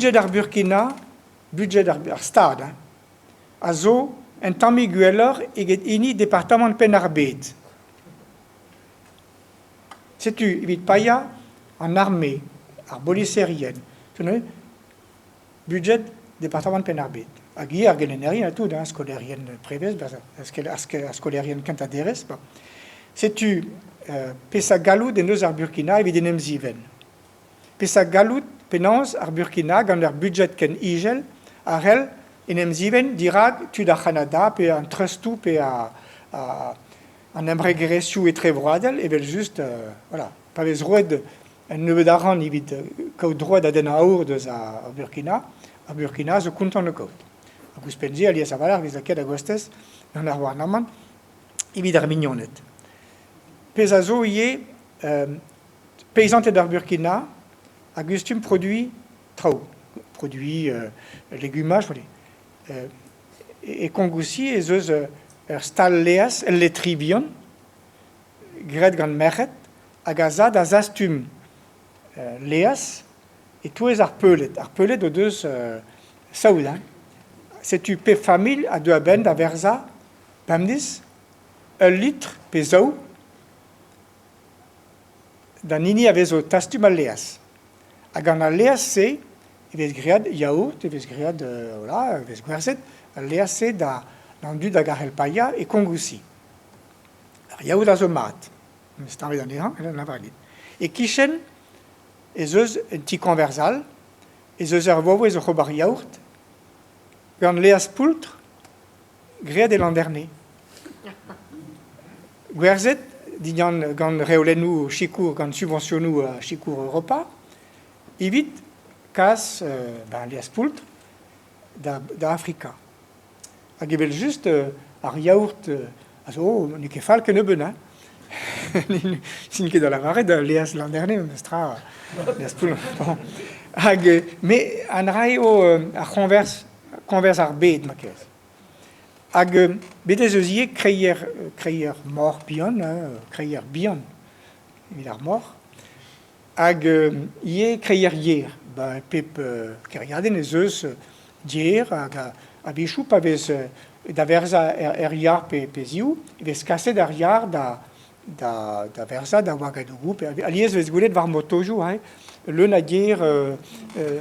Budjed ar Burkina, budjed ar Stad, hein, a zo un tammig gwelloc'h eget hini departamant Penn-ar-Bed. Setu evit paeañ an arme, ar boliserien, budjed departamant Penn-ar-Bed. Hag ivez ar gelennerien ha tout, hein, skolaerien prevez, ar skolaerien kentañ derez. Bon. Setu peseurt galloud en deus ar Burkina evit en em zivenn. Peseurt galloud penaos ar Burkina gant ur budjed ken izel a c'hell en em zivenn dirak tud ar C'hanada pe an trustoù pe an embregerezhioù etrevroadel evel-just voilà. Pa vez roet un nebeud arc'hant evit kaout droad da dennañ aour deus ar Burkina, ar Burkina zo kontant o kaout. Hag ouzhpenn-se alies a-walc'h e vez lakaet a-gostez gant ar gouarnamant evit ar mignoned. Pezh a zo ivez Peizanted ar Burkina a gustum produiñ traoù, produiñ legumaj E Kongoussi ez eus ur stal-laezh, ul letri bihan, graet gant merc'hed hag a za da zastum laezh e-touez ar peuled. Ar peuled o deus saout. Hein. Setu pep familh a deu a-benn da werzhañ bemdez ul litr pe zaou d'an hini a vez o tastum al laezh. Ha gant al laezh-se e vez graet yaourt, e vez graet voilà, e vez gwerzhet al laezh-se d'an dud hag a c'hell paeañ e Kongoussi. Ar yaourt a zo mat, meus tañvet anezhañ, en lavar dit. E-kichen ez eus un ti-koñvers all, ez eus ur vaouez oc'h ober yaourt gant laezh poultr graet e Landerne. Gwerzhet dindan gant reolennoù sikour, gant subventionoù sikour Europa, evit kas ben, laezh poultr da, da Afrika. Hag evel-just, ar yaourt a zo n'eo ket fall kennebeut, hein. N'in ket da lavaret laezh Landerne memestra, laezh poultr. Bon. Hag, mais an dra eo ar c'hoñvers, koñvers ar bed ma kerz. Hag bet ez eus ivez kreier, kreier moc'h bihan, hein, kreier bihan evit ar moc'h. Hag ivez kreier yer. Ba e pep kêriadenn ez eus yer hag a-wechoù pa vez da verzañ er yar pe ziv e vez kaset ar yar da verzañ da Ouagadougou. Alies e vez gwelet war motoioù hein, leun a yer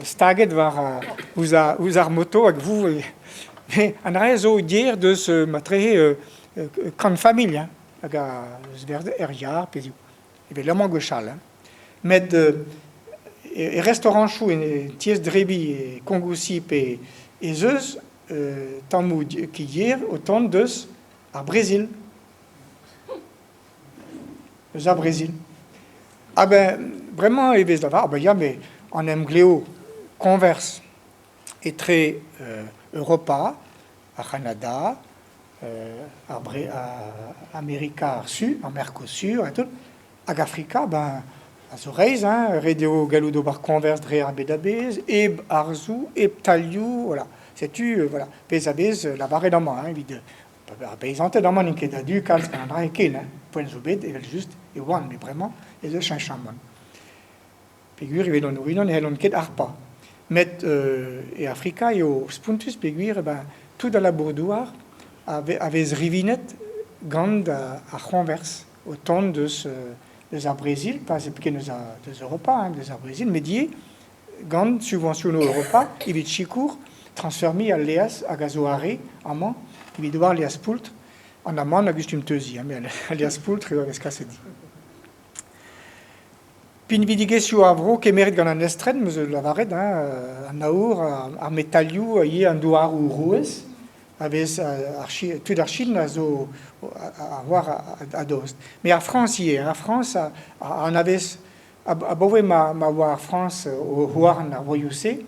staget war ouzh ar moto hag vous an dra zo yer deus matreze kant familh hein, hag a eus er yar pe ziv. Evel amañ gwechall. Hein. Met e restaorantoù, e tiez-drebiñ e Kongoussi pe ez eus tammoù kig-yer o tont deus ar Brezil. Eus ar Brezil. Ah ben, bremañ e vez lavaret, ah ben ya, mais an emglev koñvers etre Europa, ar C'hanada, ar Amerika ar Su, ar Mercosur ha tout, hag Afrika, ben, a zo reizh, hein, ret eo gallout ober koñvers dre ar bed a-bezh, hep harzoù, hep talioù, voilà. Setu, voilà, pezh a vez lavaret amañ, hein, evit Ar beizanted amañ n'int ket a-du kalz gant an dra ken, hein. Poent zo bet, evel-just, e oant, met bremañ ez eus cheñchamant. Peogwir evel on o-unan ne c'hellont ket harpañ. Met e Afrika eo spontus peogwir eh ben tout al labour-douar a vez rivinet gant ar c'hoñvers o tont deus deus ar Brezil, pas hepken eus deus Europa, hein, deus ar Brezil, met ivez gant subventionoù Europa evit sikour transfermiñ al laezh hag a zo arre amañ evit ober laezh poultr. An amann a gustum teuziñ, hein, met al laezh poultr eo a vez kaset di. Pinvidigezhioù ar vro kemeret gant an estren, 'm eus lavaret, hein, an aour, ar metalioù, ivez an douaroù rouez a vez tud ar Chin a zo a oar a-dost. Met ar Frañs ivez, ar Frañs a anavez Abaoe ma oa ar Frañs o houarn ar broioù-se,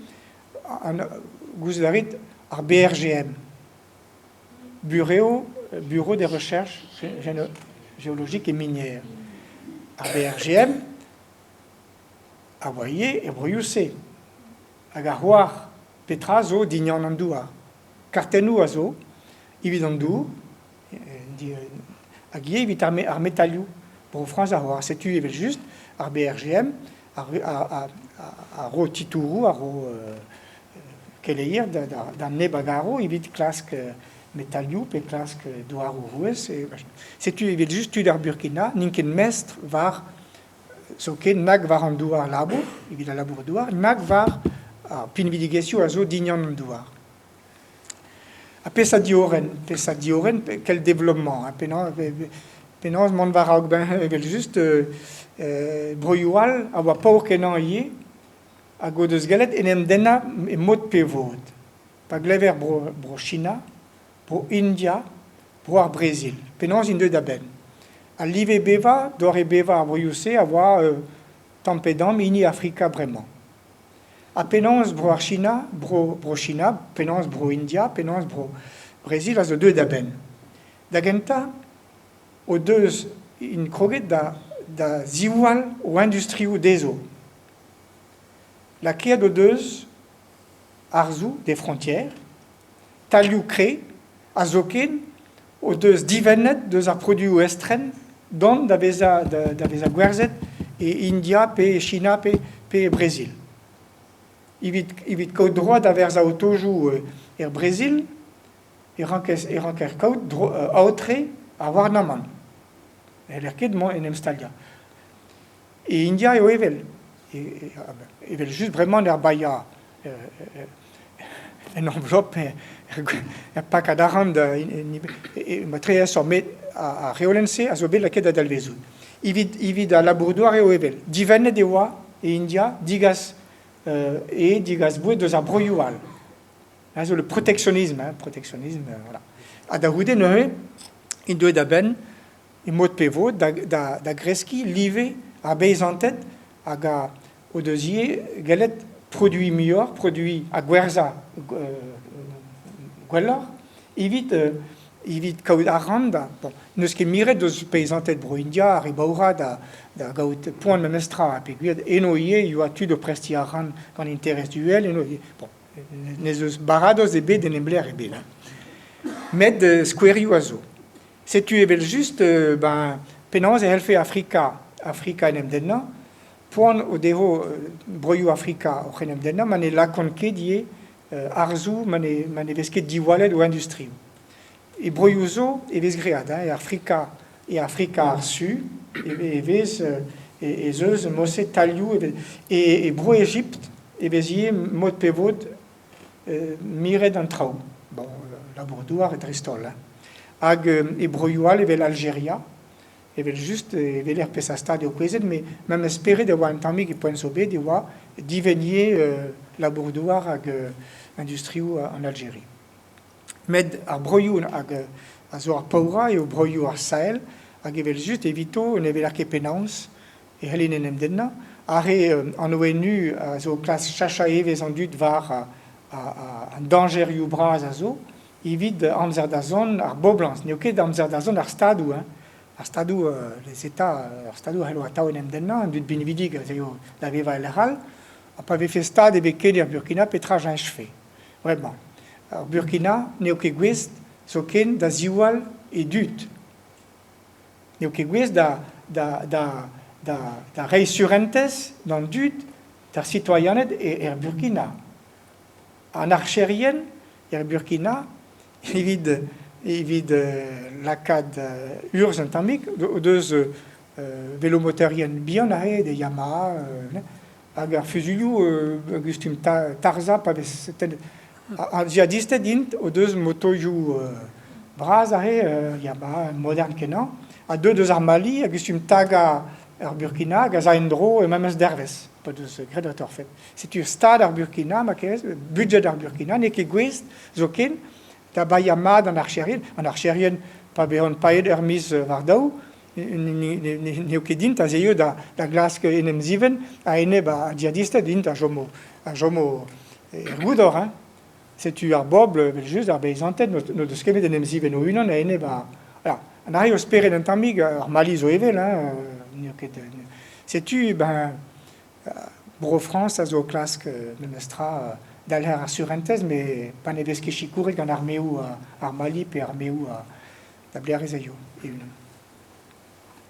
gouzout a rit, ar BRGM, Bureau, Bureau des recherches géologiques et minières. Ar BRGM a oa ivez er broioù-se hag a oar petra zo dindan an douar. Kartennoù a zo evit an dour, hag ivez evit ar metalioù. Bro-Frañs a oar setu evel-just ar BRGM a ro titouroù, a ro keleier d'an neb a garo evit klask metalioù pe klask douaroù rouez. Setu evel-just tud ar Burkina n'int ket mestr war zoken nag war an douar labour, evit al labour-douar, nag war ar pinvidigezhioù a zo dindan an douar. Ha peseurt diorren, peseurt diorren, quel développement, hein, penaos mont war-raok ben evel-just broioù all a oa paour-kenañ ivez hag o deus gallet en em dennañ e mod pe vod. Pa glever Bro-China, Bro-India, Bro ar Brezil, penaos int deuet a-benn? Al live bevañ, doare bevañ ar broioù-se a oa tamm pe damm hini Afrika bremañ. Ha penaos Bro ar China, Bro-China, penaos Bro-India, penaos Bro-Brezil a zo deuet a-benn? Da gentañ o deus int kroget da ziwall o industrioù dezho. Lakaet o deus harzoù des frontières, talioù kre ha zoken o deus divennet deus ar produoù estren dont da vezañ da vezañ gwerzhet e India pe e China pe e Brezil. Evit kaout droad da werzhañ otojoù er Brezil e ranker kaout aotre ar gouarnamant. N'heller ket mont en em staliañ. E India eo evel. Evel-just bremañ er bailhañ en enveloppe er pakad arc'hant matre aesoc'h met ar reolenn-se a zo bet lakaet da dalvezout. Evit al labour-douar eo evel. Divennet e oa e India degas e degas boued eus ar broioù all. A zo le protectionnisme, hein, protectionnisme, voilà. Ha da c'houde neuze int deuet a-benn e mod pe vod da greskiñ live ar beizanted hag o deus ivez gallet produiñ muioc'h, produiñ ha gwerzhañ gwelloc'h evit kaout arc'hant da bon, n'eus ket miret eus peizanted Bro-India ar re baourañ da gaout poan memestra peogwir eno ivez e oa tud o prestiñ arc'hant gant interest uhel eno ivez bon n'ez eus baradoz ebet en emlec'h ebet hein. Met skouerioù a zo. Setu evel-just ben penaos e c'hellfe Afrika Afrika en em dennañ. Poan o devo broioù Afrika oc'h en em dennañ ma ne lakaont ket ivez harzoù, ma ne vez ket diwallet o industrioù. E broioù zo e vez graet, hein, e Afrika, e Afrika ar Su e vez ez eus mod-se talioù e Bro-Ejipt e vez ivez mod pe vod miret an traoù. Bon, labour-douar dreist-holl. Hein. Hag e broioù all evel Aljeria, evel-just e weler peseurt stad eo kouezhet, met memes spered e oa un tammig e poent zo bet e oa divenier labour-douar hag industrioù an Aljeria. Met ar broioù hag a zo ar paourañ eo broioù ar Sahel hag evel-just evito ne weler ket penaos e c'hellint en em dennañ. Ar re an ONU a zo o klask chachañ evezh an dud war an dañjerioù bras a zo evit amzer da zont ar boblañs. N'eo ket amzer da zont ar stadoù. Hein. Ar stadoù, les États, ar stadoù a c'hello atav en em dennañ, an dud binvidik az eo da vevañ e lec'h all. Ha pa vefe stad ebet ket er Burkina, petra cheñchfe? Bremañ, ar Burkina n'eo ket gouest zoken da ziwall e dud. N'eo ket gouest da reiñ surentez d'an dud, d'ar sitoaianed er Burkina. An archerien er Burkina, evit lakaat urzh un tammig, o deus velomoterien bihan aze, des Yamaha, hag ar fuzuilhoù a gustum tarzhañ pa vez tennet. Ar djihadisted int o deus motoioù bras aze, Yamaha modern-kenañ, a deu deus ar Mali a gustum tagañ ar Burkina hag a za en-dro memes dervezh pa deus graet an torfed. Setu stad ar Burkina, ma kerez, budjed ar Burkina n'eo ket gouest zoken da baeañ mat an archerien. An archerien, pa vezont paeet ur miz war daou, n'eo ket int aze eo da glask en em zivenn a-enep ar djihadisted, int a chomo er goudor. Hein. Setu ar bobl, evel-just, ar beizanted, n'o deus ket bet en em zivenn o-unan a-enep ar... Voilà. An arri o spered un tammig, ar Mali zo evel, hein, n'eo ket... Setu, ben, Bro-Frañs a zo o klask memestra dalc'her ar surentez, met pa ne vez ket sikouret gant armeoù ar Mali pe armeoù da Blearez a yo e-unan.